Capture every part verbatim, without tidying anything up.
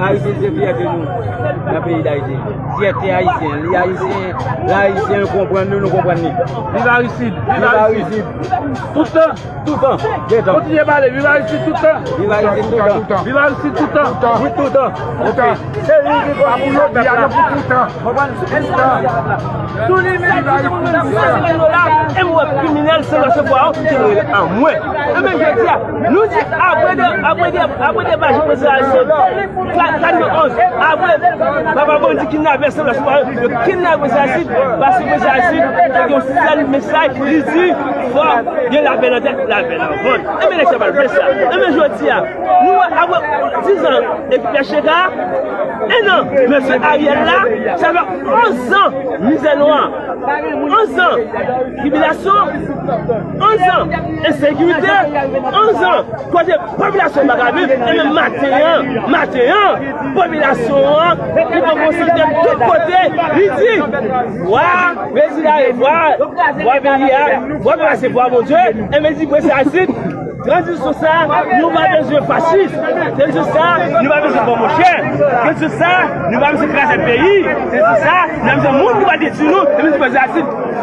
Ayiti se fyète nou nan peyi Dayiti. Fyète ayisyen, li ayisyen, lè ayisyen yo konprann nou, nou konprann li. Viv Aristide! Viv Aristide! Toutan! Toutan! Gentan! Kontinye pale! Viv Aristide toutan! Viv Aristide toutan! Viv Aristide toutan! Wi, toutan! Toutan! Se li ki konn pou jodi a, non pou toutan! Konprann? Toutan! Tou li menm ki te konn nan sèz milyon dola, e m wè kriminèl san resevwa yo ki te rele an mwen. E menm jodi a, nou di apre de, apre de, apre de baje prezidan Aristide, katrevenonz, apre papa bandi kidnapè san resevwa yo, yo kidnapè prezidan Aristide, paske prezidan Aristide te gen yon sèl mesaj, li di, fò gen lapè nan tè, lapè nan vant. E menm nèg sa pa l vle sa. E menm jodi a, nou wè apre dizan epi P H T K, en an, mesye Ariel la, sa fè onz an mizè nwa, onz an tribilasyon, onz an ensekirite, onz an kote popilasyon pa ka viv, e menm maten an, maten an, popilasyon an, li pran konsyans de tout kote, li di, vwa prezidan, vwa, vwa peyi a, vwa peyi a se vwa Bondye, e menm di prezidan Aristide, Tranzisyon sa, nou pa bezwen fasis. Tranzisyon sa, nou pa bezwen pran monchè. Tranzisyon sa, nou pa bezwen kraze peyi. Tranzisyon sa, nou pa bezwen moun ki va detwi nou. Tranzisyon sa,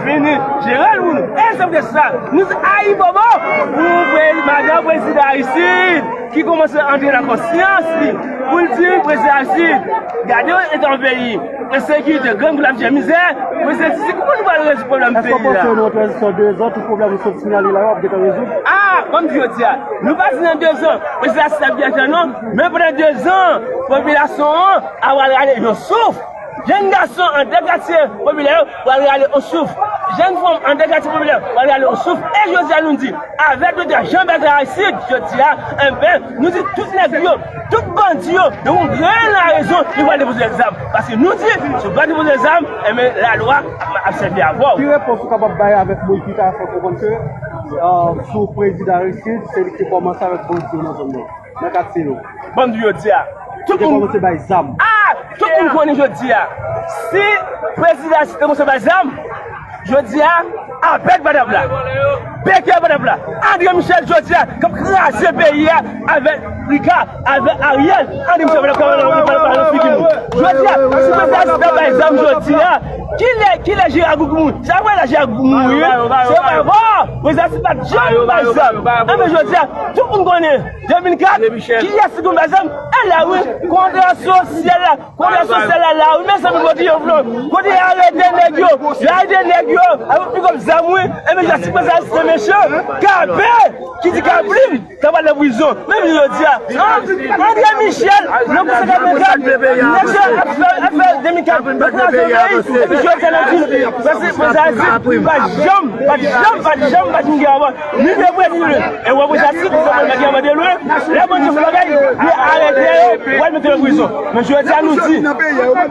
fini. Jere l pou nou. E se poutèt sa, nou di ayibobo pou pre-, madan prezidan Aristide ki kòmanse antre nan konsyans li. Pou l di prezidan Aristide, gade eta yon peyi. Ensekirite, grangou, lavi chè, mizè, prezidan Sisi, kòman nou pral rezoud pwoblèm peyi a? Èske w panse nan tranzisyon dezan, tout pwoblèm nou sot sinyale la yo ap gentan rezoud? Ah, ban m di jodi a, nou pa di nan dezan, prezidan Sisi ap gentan non, men pandan dezan, popilasyon an a pral rale yon souf. Jèn gason an de katye popilè yo pral rale yon souf. Jèn fanm an de katye popilè yo pral rale yon souf. E jodi a nou di, avèk Doktè Jean Bertrand Aristide, jodi a, enben, nou di tout nèg yo, tout bandi yo, yo gon grenn larezon, yo pral depoze zam. Paske nou di, si yo pa depoze zam, enben, lalwa ap, ap sèvi avè w. Ki repons ou kapab bay avèk moun ki ta fè konprann ke, euh, sou prezidan Aristide, se li ki kòmanse avèk bandi yo nan zòn nan, nan katye yo? Ban m di jodi a, tout moun kòmanse bay zam. Ah! Tout moun konnen jodi a, si prezidan Aristide te kòmanse bay zam, jodi a, apèd pa t ap la. Bèkè pa t ap la. André Michel jodi a, k ap kraze peyi a avèk Rika, avèk Ariel, André Michel pa t ap nan figi nou. Jodi a, si prezidan Aristide bay zam jodi a, kilè, kilè Jera Gougoumou? Se apre la Jera Gougoumou mouri, wi. Se pa bon. Prezidan Aristide pa t janm bay zam. Enben jodi a, tout moun konnen, de mil kat, kiyès ki konn bay zam? E la wi, kontra sosyal la. Kontra sosyal la la, wi, mezanmi, kote yo vle? Kote yo arete nèg yo? Yo arete nèg yo avèk pikòp zam, wi. Enben, jodi a, si prezidan Aristide mesye, kanpe, ki di Kaplim, ta pral nan prizon. Menm jodi a, André Michel, nan konsèy katrevenkat, nèg yo ap fè, ap fè de mil kat, nan kraze peyi, epi jodi a, n ap di, paske prezidan Aristide pa janm, pa janm, pa janm, pa janm gen avan. Ni de prè ni de lwen. E w ap wè sa, si nou fè bagay de lwen, lè bandi fè bagay, yo arete yo, yo al mete yo nan prizon. Men jodi a nou di,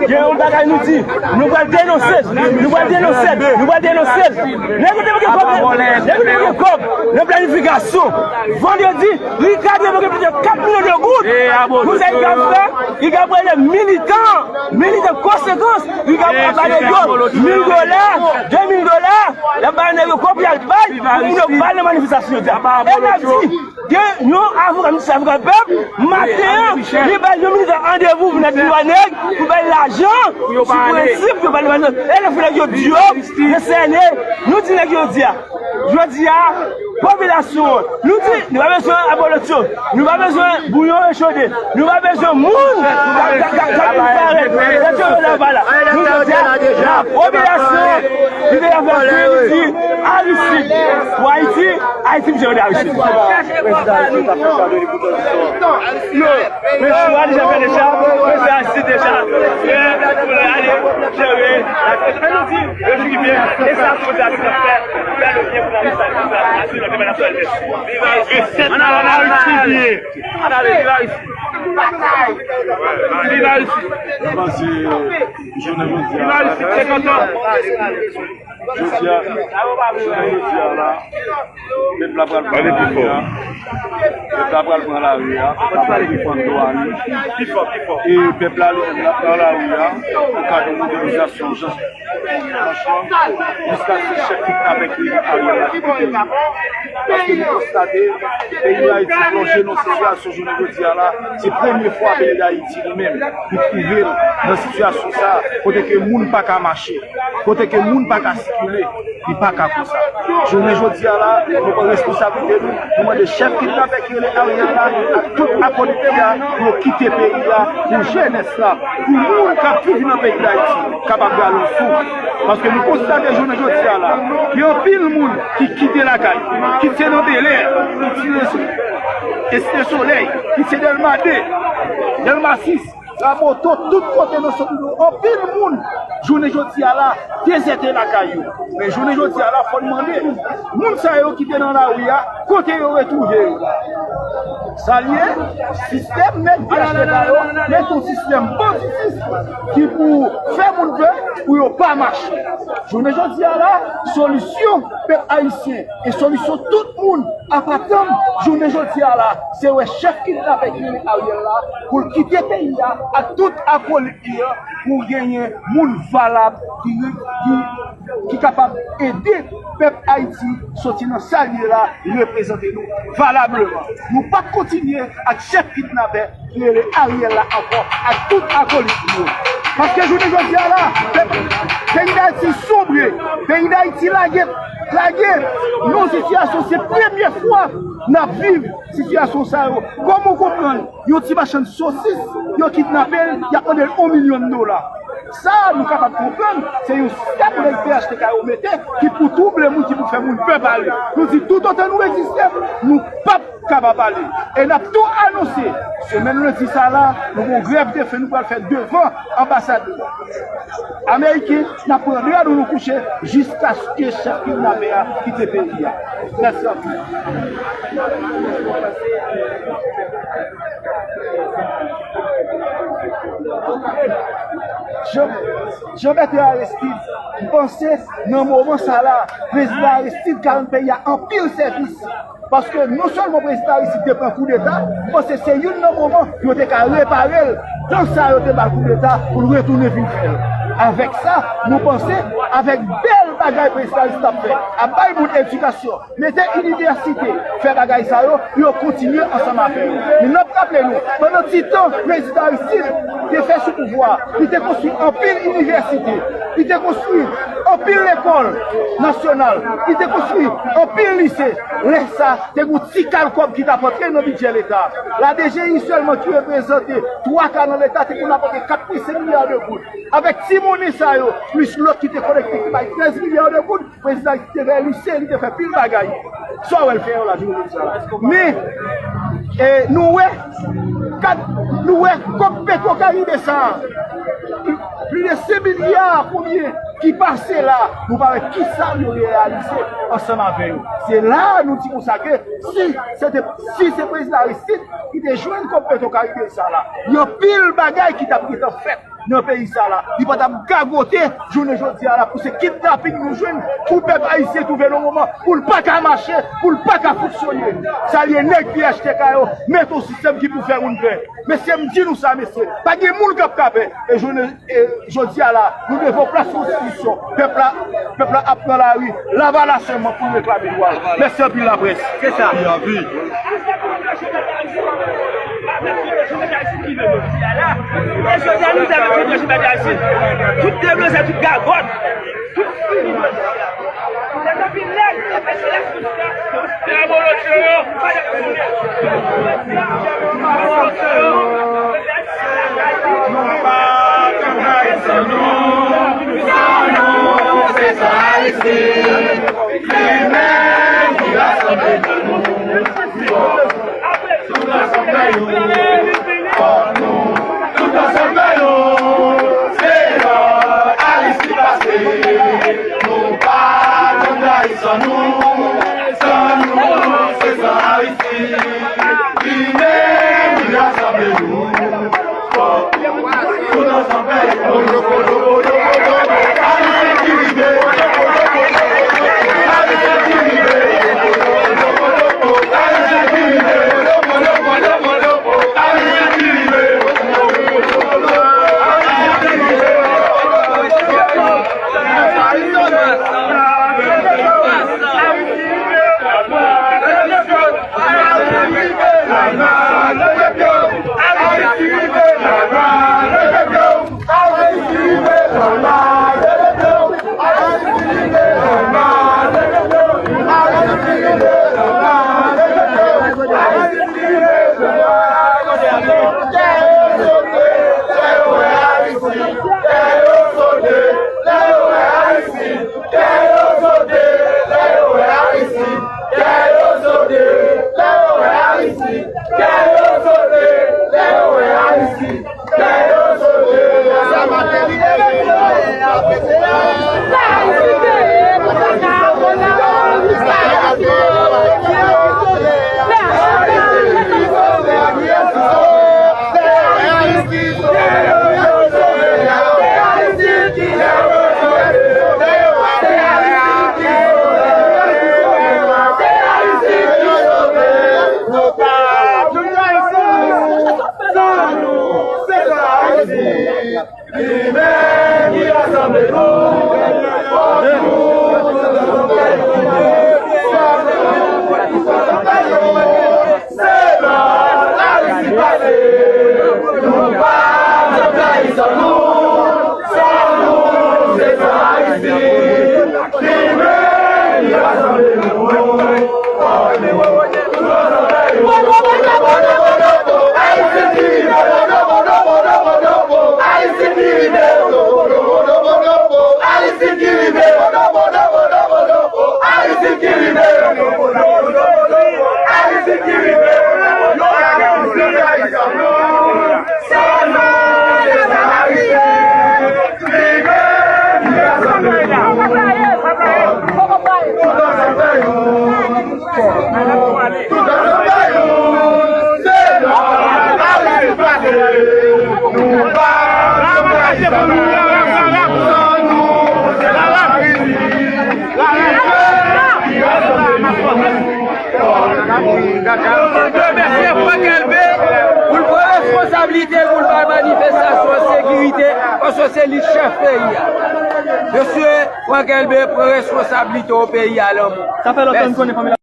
gen yon bagay nou di, nou pral denonse, nou pral denonse, nou pral denonse. Nèg yo te manke kòb, nèg yo te manke kòb nan planifikasyon. Vandredi, Rika te manke plis de kat milyon de goud. Pou sa Rika fè, Rika pran de militan, militan konsekans, Rika pran ba nèg yo mil dola, de mil dola. L ap bay nèg yo kòb pou y al bay, pou moun yo pa al nan manifestasyon jodi a. E n ap di, gen yon avoka, misye avoka pèp, maten an, li bay yon militan randevou pou nèg li wè nèg, pou bay lajan, sou prensip, pou yo pa al nan manifestasyon. E lè fè nèg yo di yo, yo sène, nou di nèg yo di a, jodi a, popilasyon an, nou di, nou pa bezwen abolotyo, nou pa bezwen bouyon echode, nou pa bezwen moun k ap, k ap, k ap, k ap vin parèt. Lè yo la pa la. Nou jodi a, lapopilasyon, li deja fè kri, li di, Aristide pou Ayiti, Ayiti pou Ayiti. Yo, men chwa deja fè deja, men se Aristide deja. Prè pou l ale jere. E nou di, yo di ki byen, e sa pou Aristide fè, fè le byen pou la, pou la, pou la, pou la, pou la, pou la, pou la, pou la. Viv Ayiti! Ann ale, viv Ayiti! Ann ale, viv Ayiti! Viv Ayiti! Viv Ayiti! Senkant an! Jodi a, jodi a la, pèp la pral pran lari a. Pèp la pral pran lari a. Pèp la pral defann dwa li. E pèp la li menm l ap pran lari a. Nan kad yon mobilizasyon jan Franchman, jiskaske chèf kidnapè ki rele Ariel la kite peyi a. Paske nou konstate, peyi Dayiti plonje nan sitiyasyon jounen jodi a la. Se premye fwa peyi Dayiti li menm li twouve l nan sitiyasyon sa a, kote ke moun pa ka mache, kote ke moun pa ka sikile, li pa ka konsa. Jounen jodi a la, nou pran responsablite nou, nou mande chèf kidnapè ki rele Ariel la ak tout akolit li a pou yo kite peyi a, pou jenès la, pou moun k ap viv nan peyi Dayiti kapab gade yon souf. Paske nou konstate jounen jodi a la, gen anpil moun ki kite lakay, kit se nan Bèlè, kit se Site Solèy, kit se Dèlma de, Dèlma sis, Raboto, tout kote nan Solino, anpil moun jounen jodi a la dezète lakay yo. Men jounen jodi a la, fò n mande, moun sa yo ki te nan lari a, kote yo retwouve yo la? Sa l ye, sistèm nèg P H T K yo mete yon sistèm banditis ki pou fè moun pè pou yo pa mache. Jounen jodi a la, solisyon pèp ayisyen e solisyon tout moun ap atann jounen jodi a la, se wè chèf kidnapè ki rele Ariel la pou l kite peyi a ak tout akolit li an pou genyen moun valab ki, ki, ki kapab ede pèp Ayiti soti nan sa l ye la, reprezante nou valableman. Nou p ap kontinye ak chèf kidnapè ki rele Ariel la ankò ak tout akolit li yo. Paske jounen jodi a la, pèp, peyi Dayiti sonbre, peyi Dayiti lage, lage nan sitiyasyon, se premye fwa n ap viv sitiyasyon sa yo. Kòman w konprann yon ti machann sosis, yo kidnape l, y ap mande l yon milyon dola? Sa a, nou kapab konprann, se yon sistèm nèg P H T K yo mete ki pou twouble moun, ki pou fè moun pè pale. Nou di, toutotan nou egziste, nou p ap kapab pale. E n ap tou anonse, semèn lendi sa la, nou gon grèv de fen nou pral fè devan anbasad ameriken, n ap pran dra nou, nou kouche jiskaske chèf kidnapè a kite peyi a. Mèsi anpil. Jean, Jean Bertrand Aristide, m panse nan moman sa la, prezidan Aristide ka rann peyi a anpil sèvis. Paske non sèlman prezidan Aristide te pran koudeta, m panse se youn nan moman yo te ka repare l, tan sa yo te ba l koudeta pou l retounen vin fè l. Avèk sa, nou panse, avèk bèl bagay prezidan Aristide ap fè, ap bay moun edikasyon, mete inivèsite, fè bagay sa yo, yo kontinye ansanm avè yo. Men n ap raple nou, pandan ti tan prezidan Aristide te fè sou pouvwa a, li te konstwi anpil inivèsite, li te konstwi anpil lekòl nasyonal, li te konstwi anpil lise. Lè sa, te gon ti kal kòb ki t ap antre nan bidjè Leta. La D G I sèlman ki reprezante twa ka nan Leta te konn apòte kat pwen senk milya de goud. Avèk ti monnen sa yo, plis lòt ki te kolekte ki bay trèz milya de goud, prezidan Aristide te fè lise, li te fè pil bagay. Sa w wè l fè yo la jounen jodi a la? Men, e, nou wè, kat, nou wè kòb Petro Caribe sa a, plis de senk milya konbyen ki pase la, nou pa wè kisa yo reyalize ansanm avè yo. Se la a nou di konsa ke si se te, si se prezidan Aristide ki te jwenn kòb Petro Caribe sa la, gen anpil bagay ki t ap gentan fèt nan peyi sa la. Li pa t ap gagote jounen jodi a la pou se kidnaping nou jwenn, pou pèp ayisyen twouve nan moman pou l pa ka mache, pou l pa ka fonksyone. Sa l ye, nèg P H T K yo mete yon sistèm ki pou fè moun pè. Mesye, m di nou sa, mesye, pa gen moun k ap ka pè. E jounen, e jodi a la, nou devan plas konstitisyon. Pèp la, pèp la ap pran lari, Lavalasyen man pou reklame dwa l. Mèsi anpil, laprès. Se sa. Pi anvi. E jodi a, nou te avèk tout machine bagay isit. Tout deblozè, tout gagòt. Tout fini jodi a. Tèt anpil nèg. Nou pa ka bay san nou, san nou, se san Ayiti, li menm ki rasanble nou. Tout ansanm fè youn, fò nou, tout ansanm fè youn, se lò Ayiti pase, nou pa janm rayi san nou, san nou, se san Ayiti. Li menm li rasanble nou. Fò tout ansanm fè youn. Ayiti ki rive. Mesye Franck Elbé pou l pran responsablite l, pou l bay manifestasyon an sekirite, paske se li chèf peyi a. Mesye Franck Elbé pran responsablite w peyi a lanmou. Sa fè lontan n konnen fanmi